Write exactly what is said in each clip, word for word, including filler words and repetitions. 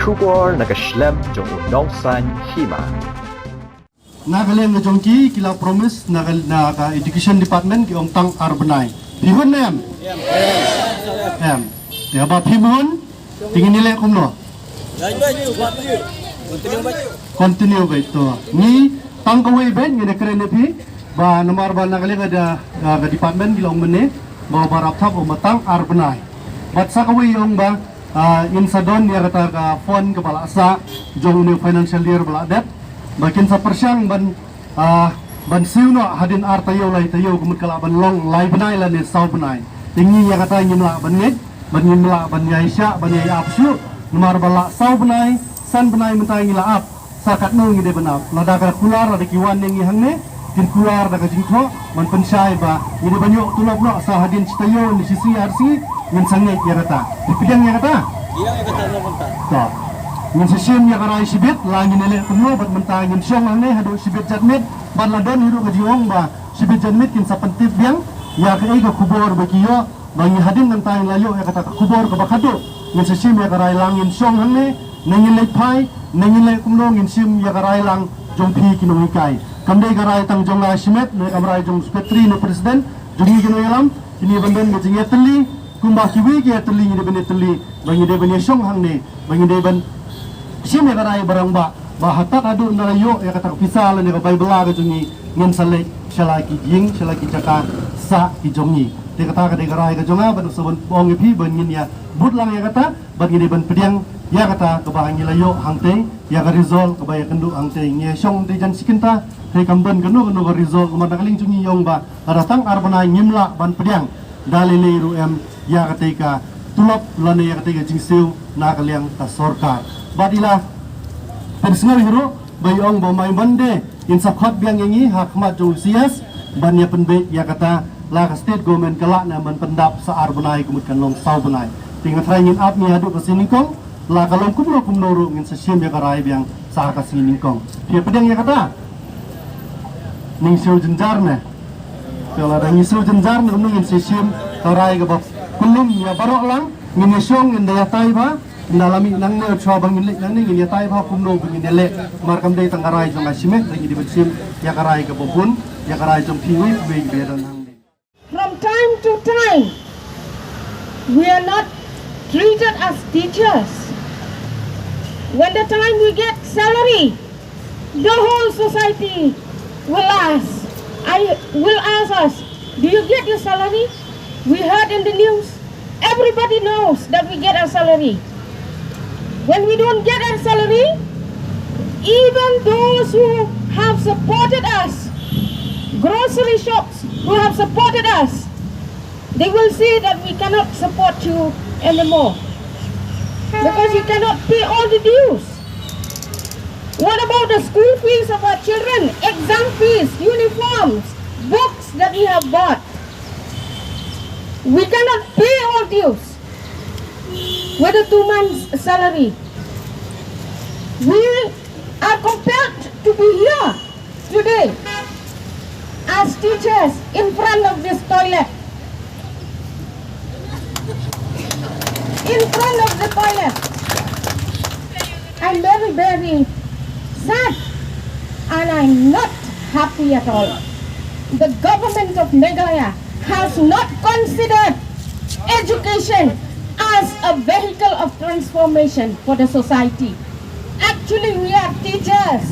Khubor na ka shlem jong u nongsan hima. Na ka liang ka jong ki, ki la promise na ka, na ka education department ki ong tang ar bnai. Phi hun em? Em. Te ba phi hun, te ngin ïaleh kumno? Continue beit to. Ngi tang kawei beit ngi da kren ïa phi ba namar ba na ka liang ka, ka department ki la ong mynne ba ba rap thap ong ba tang ar bnai. Bad sa kawei ong ba ah, in sa don ïa kata ka fund kaba la sah jong une financial year ba la dep ba kin sa pyrshang ban, ah, ban siew noh hadien ar taïew lai taïew ka mut ka lah ban long lai bnai lane saw bnai. Te ngi ïa kata ngim lah ban ngeit, ban ngim lah ban ïai shah ban ïai ap shuh namar ba la saw bnai san bnai mynta ngi la ap. Sa katno ngi dei ban ap? Lada ka kular lada ki wan ïa ngi hangne kin kular da ka jingthoh ban pynshai ba ngi dei ban ïoh tulop noh sa hadien shi taïew ne shi sngi ar sngi. Ngin sa ngeit ïa kata. Phi pdiang ïa kata? Ïa ïa kata. To. Ngin sa shim ïa ka rai shibit la ngin ïaleh kumno bad mynta ngin shong hangne haduh shibit janmiet bad la don hi ruh ka jingong ba shibit janmiet kin sa pyntip biang ïa kaei ka khubor ba ki ïoh. Ba ngi hadien nangta ngi la ïoh ïa kata ka khubor kaba khadduh ngin sa shim ïa ka rai lang ngin shong hangne ne ngin leit phai ne ngin leit kumno ngin shim ïa ka rai lang jong phi ki nonghikai. Kam dei ka rai tang jong nga shimet ne kam rai jong secretary ne president jong ngi ki nongïalam. Kine ban don ka jingïatylli kumba kiwei ki ïatylli ngi dei ban ïatylli ba ngi dei ban ïashong hangne ba ngi dei ban shim ïa ka rai ba rangbah ba haduh haduh ngi la ïoh ïa kata ka pisa lane ka bai bylla ka jong ngi ngin sa leit sha la ki jing sha la ki jaka sah ki jong ngi. Te kata ka dei ka rai ka jong nga ban sa ban ong ïa phi ban ngin ïa bud lang ïa kata ban ngin ïa ban pdiang ïa kata kaba ngi la ïoh hangtei ïa ka result kaba ïakynduh hangtei ngi ïa shong hangtei jan shi kynta. Te kam don kano kano ka result namar na ka liang jong ngi ong ba lada tang ar bnai ngim lah ban pdiang da lei lei ruh em ïa katei ka tulop lane ïa katei ka jingsiew na ka liang ka sorkar. Bad i la pynsngew hi ruh ba i ong ba mai Monday in sa khot biang ïa ngi ha khmat jong u C S ban ïa pynbeit ïa kata la ka state government ka lah ne ban pyndap sa ar bnai ka mut kan long saw bnai. Te nga tharai ngin ap ngi haduh ka sngi nyngkong la ka long kumno kumno ruh ngin sa shim ïa ka rai biang sa ha ka sngi nyngkong. Phi ïa pdiang ïa kata? Ning siew jynjar ne. Te lada ngi siew jynjar ne kumno ngin sa shim ka rai kaba kullum ïa baroh lang ngin ïa shong ngin da ïatai bha. Nda la mih nangne u chwa ba ngin leit nangne ngin ïatai bha kumno ba ngin ïaleh. Mar kam dei tang ka rai jong nga shimet da ngi dei ban shim ïa ka rai kaba bun ïa ka rai jong phi wei phi wei ba ïadon hangne. From time to time, we are not treated as teachers. When the time we get salary, the whole society will ask, I will ask us, "Do you get your salary?" We heard in the news, everybody knows that we get our salary. When we don't get our salary, even those who have supported us, grocery shops who have supported us, they will say that we cannot support you anymore because you cannot pay all the dues. What about the school fees of our children, exam fees, uniforms, books that we have bought? We cannot pay all dues with a two months' salary. We are compelled to be here today as teachers in front of this toilet. In front of the toilet. I'm very, very sad and I'm not happy at all. The government of Meghalaya has not considered education as a vehicle of transformation for the society. Actually, we are teachers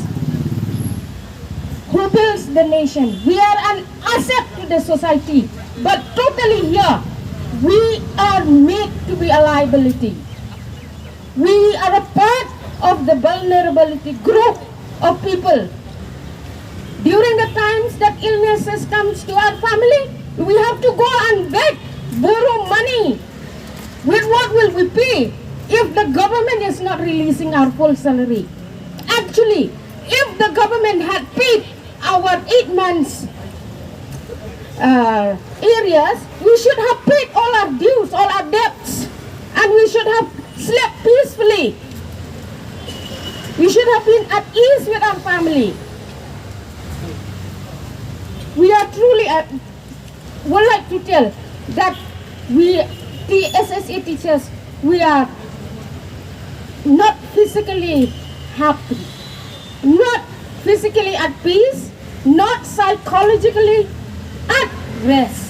who builds the nation. We are an asset to the society, but totally here, we are made to be a liability. We are a part of the vulnerability group of people. During the times that illnesses comes to our family, we have to go and beg, borrow money. With what will we pay if the government is not releasing our full salary? Actually, if the government had paid our eight months uh, arrears, we should have paid all our dues, all our debts, and we should have slept peacefully. We should have been at ease with our family. We are truly at would like to tell that we, the S S A teachers, we are not physically physically happy, not physically at peace, not psychologically at rest.